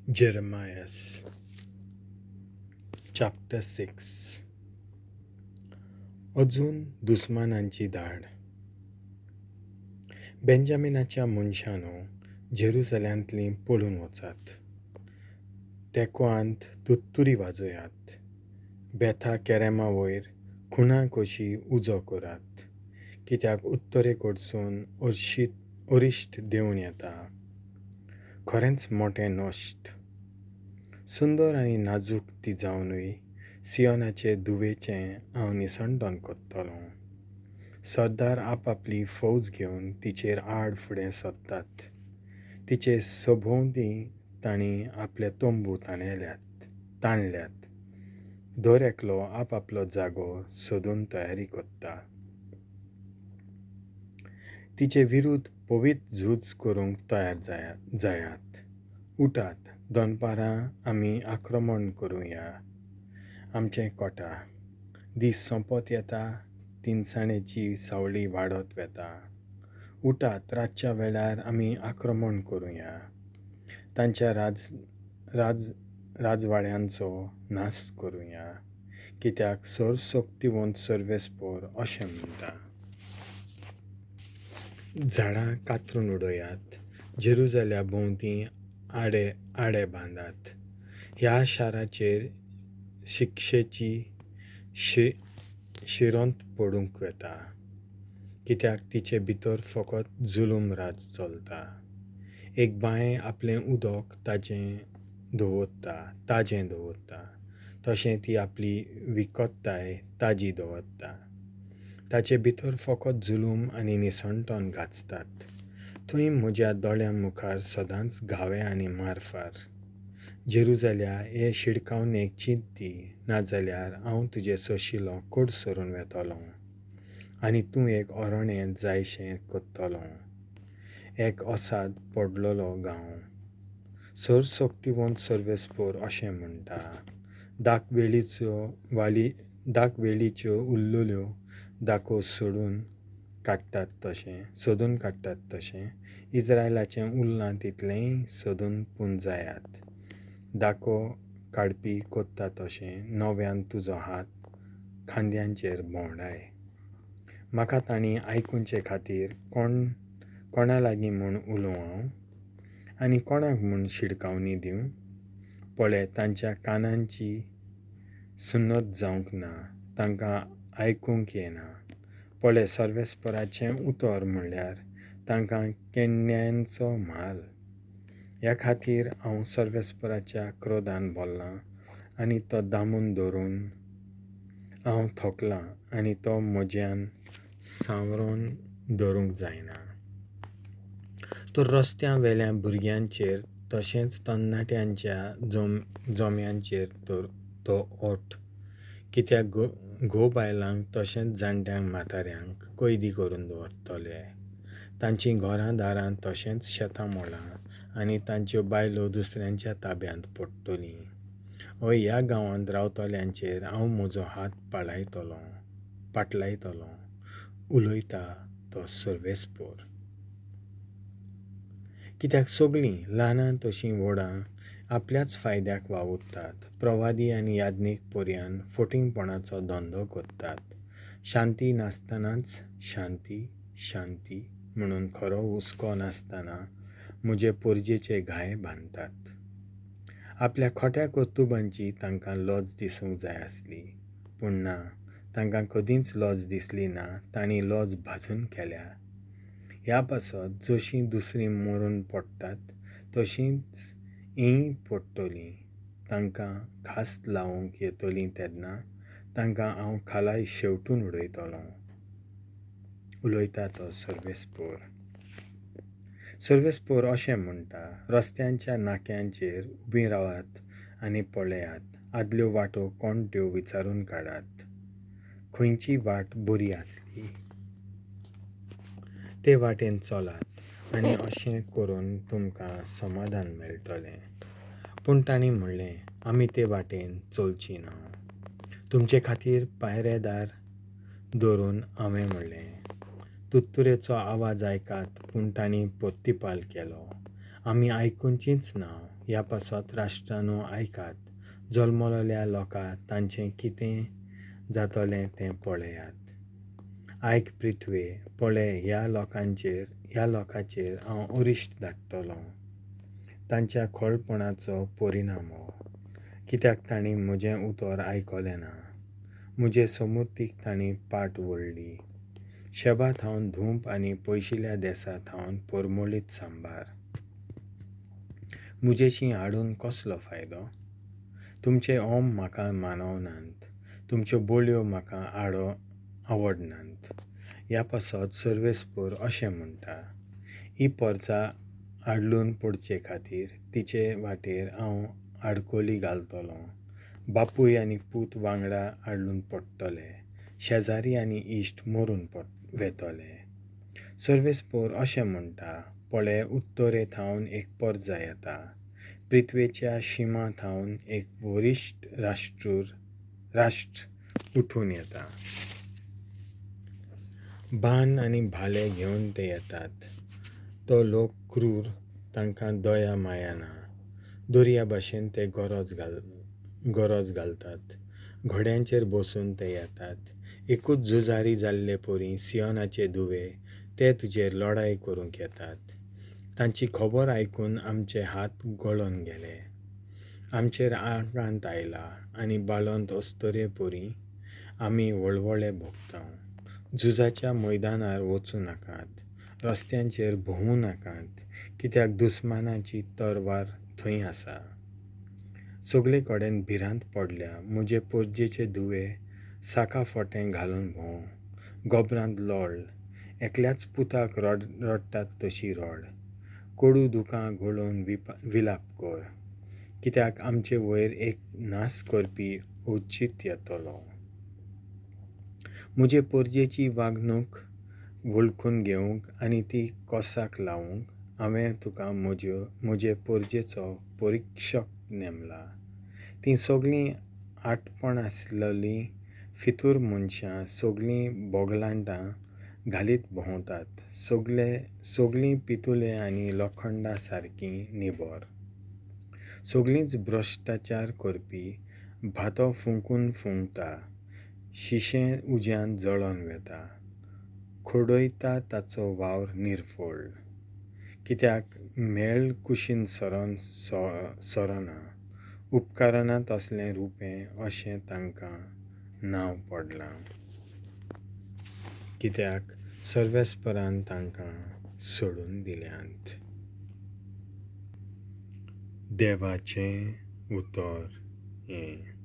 Jeremias chapter 6. अजून दुस्मानांची धाड. बेंजामिनाच्या मनशांनो, जेरुसलेमांतलीं पळून वचात. तेकोआंत तुत्तुरी वाजयात. बेथा केरेमा वयर खुणा कशी उजो करात, कित्याक उत्तरे कडसून अरिश्ट देंवन येता, खरेंच मोटें नश्ट. सुंदर आनी नाजूक ती जावनूय सियोनाचे धुवेचें हांव निसंटन करतलों. सरदार आपआपली फौज घेवन तिचेर आड फुडें सरतात. तिचे सभोंवती तांणी आपले तंबू ताणल्यात. दर एकलो आपआपलो जागो सोदून तयारी करता. तिचे विरुद्ध पवित्र झूज करूंक तयार जायात. उठात, दनपारां आमी आक्रमण करुया. आमचें कोटा. दीस सोंपत येता, तिनसाणेची सावळी वाडत वता. उठात, रातच्या वेळार आमी आक्रमण करुया. तांच्या राजवाड्यांचो नाश करुया, कित्याक सर्वशक्तिवंत सर्वेस्पर अशें म्हणटा. झाडां कातरून उडयात, जेरुजाल्या भोंवती आडे बांदात. ह्या शाराचेर शिक्षेची शिरंत पडूंक वता, कित्याक तिचे भितर फकत जुलूम राज चलता. एक बांय आपलें उदक ताजें दवरता, तशें ती आपली विकत्ताय ताजी दवरता. ताचे भितर फकत जुलूम आनी निसंटन गाजतात. थंय म्हज्या दोळ्यां मुखार सदांच घावे आनी मारफार. जेरुजाल्या, हे शिडकावणेक चिंत दी, नाजाल्यार हांव तुजे सोशिलो कोड सरून वेतलों आनी तूं एक अरण्य जायशें करतलो, एक असाद पडलेलो गांव. सर्वशक्तिवंत सर्वेस्पर अशें म्हणटा, दाक वेळीच्यो उरलेल्यो दाको सोदून काडटात तशें इस्रायलाचें उरलां तितलेंय सोदून पुंजायात. दाको काडपी करता तशें नव्यान तुजो हात खांद्यांचेर भोंवडाय. म्हाका तांणी आयकुचे खातीर कोणा लागीं म्हूण उलोवं हांव, आनी कोणाक म्हूण शिडकावणी दिवं? पळय, तांच्या कानांची सुन्नत जावंक ना, तांकां आयकूंक येना. पळय, सर्वेस्पराचें उतर म्हणल्यार तांकां केण्यांचो म्हाल. ह्या खातीर हांव सर्वेस्पराच्या क्रोधान भरलां आनी तो दामून धरून हांव थकलां आनी तो म्हज्यान सांवरून धरूंक जायना. तर रस्त्या वेल्या भुरग्यांचेर तशेंच तरणाट्यांच्या जोम्यांचेर तर तो ओट, कित्याक घोव बायलांक तशेंच जाणट्यांक म्हाताऱ्यांक कैदी करून दवरतले. तांचीं घरां दारां तशेंच शेतां मळां आनी तांच्यो बायलो दुसऱ्यांच्या ताब्यांत पडटलीं. हय, ह्या गांवांत रावतल्यांचेर हांव म्हजो हात पाटलायतलों, उलयता तो सर्वेस्पर. कित्याक सगलीं, ल्हानां तशीं व्हडां, आपल्याच फायद्याक वावुरतात. प्रवादी आनी याज्ञीक पर्यान फटींगपणाचो धंदो करतात. शांती नासतनाच शांती शांती म्हणून खरो हुस्को नासतना म्हजे पोरजेचे घाये बांदतात. आपल्या खोट्या कर्तुबांची तांकां लज दिसूंक जाय आसली, पूण ना, तांकां कदींच लज दिसली ना. तांणी लज भाजून केल्या. ह्या पासत जशीं दुसरीं मरून पडटात तशींच हींय पडटलीं. तांकां खास लावंक येतली तेन्ना तांकां हांव खालाय शेवटून उडयतलों, उलयता तो सर्वेस्पर. सर्वेस्पर अशें म्हणटा, रस्त्यांच्या नाक्यांचेर उबीं रावात आनी पळयात, आदल्यो वाटो कोण त्यो विचारून काडात. खंयची वाट बरी आसली ते वाटेन चलात आनी अशें करून तुमकां समाधान मेळटलें. पूण तांणी म्हणलें, आमी ते वाटेन चलची ना. तुमचे खातीर पायरेदार दवरून हांवें म्हणलें, तुत्तुरेचो आवाज आयकात, पूण तांणी प्रतिपाल केलो, आमी आयकुचींच ना. ह्या पासत राष्ट्रांनो आयकात, जल्मलोल्या लोकां तांचें कितें जातलें तें पळयात. आयक पृथ्वे, पळय ह्या लोकांचेर हांव अरिश्ट धाडटलों, तांच्या खोळपणाचो परिणाम हो. कित्याक तांणी म्हजें उतर आयकलें ना, म्हजे समुर्तीक तांणी पाट वळ्ळी. शेबा थावन धूप आनी पयशिल्ल्या देसा थावन परमळीत सांबार. म्हजेशी हाडून कसलो फायदो? तुमचे ओम म्हाका मानवनात, तुमच्यो बोलयो म्हाका आवडनात. ह्या पासत सर्वेस्पर अशें म्हणटा, ही परजा आडलून पडचे खातीर तिचे वाटेर हांव आडकोली घालतलों. बापूय आनी पूत वांगडा आडलून पडटले, शेजारी आनी इश्ट मरून वेतले. सर्वेस्पर अशें म्हणटा, पळय उत्तरे थावन एक परजा येता, पृथ्वेच्या शिमा थावन एक वरिश्ठ राष्ट्र उठून येता. बाण आनी भाले घेवन ते येतात. तो लोक क्रूर, तांकां दया माया ना. दर्या भाशेन ते गरज घालतात, घोड्यांचेर बसून ते येतात. एकूच झुजारी जाल्ले परी सियोनाचे धुवे ते तुजेर लढाय करूंक येतात. तांची खबर आयकून आमचे हात गळोन गेले, आमचेर आकांत आयला आनी बाळंत अस्तुरे परी आमी वळवळे भोगता. झुजाच्या मैदानार वचूं नाकात, रस्त्यांचेर भोंवूं नाकात, कित्याक दुस्मानाची तरवार थंय आसा. सगळे कडेन भिरांत पडल्या. म्हजे पोरजेचे धुवे साका फोटें घालून भोंव, गोबरांत लोळ, एकल्याच पुताक रडटात तशी रड, कोडू दुकां गळोवन विलाप कर, कित्याक आमचे वयर एक नाश करपी अवचीत येतलो. म्हजे पोरजेची वागणूक वळखून घेवंक आनी ती कोसाक लावंक हांवें तुका म्हजे पोरजेचो परिक्षक नेमला. तीं सगळीं आटपण आसलेलीं फितूर मनशां, सगळीं बोगलांटां घालीत भोंवतात, सगळीं पितुळे आनी लोखंडा सारकीं निबर, सगळींच भ्रश्टाचार करपी, भातो फुंकून फुंकता, शिशें उज्यान जळोन वेता, खोडयता ताचो वावर निर्फळ, कित्याक मेळ कुशीन सरना, उपकारना तसलें रुपें अशें तांकां नांव पडलां, कित्याक सर्वेस्परान तांकां सोडून दिल्यांत. देवाचें उतर हें.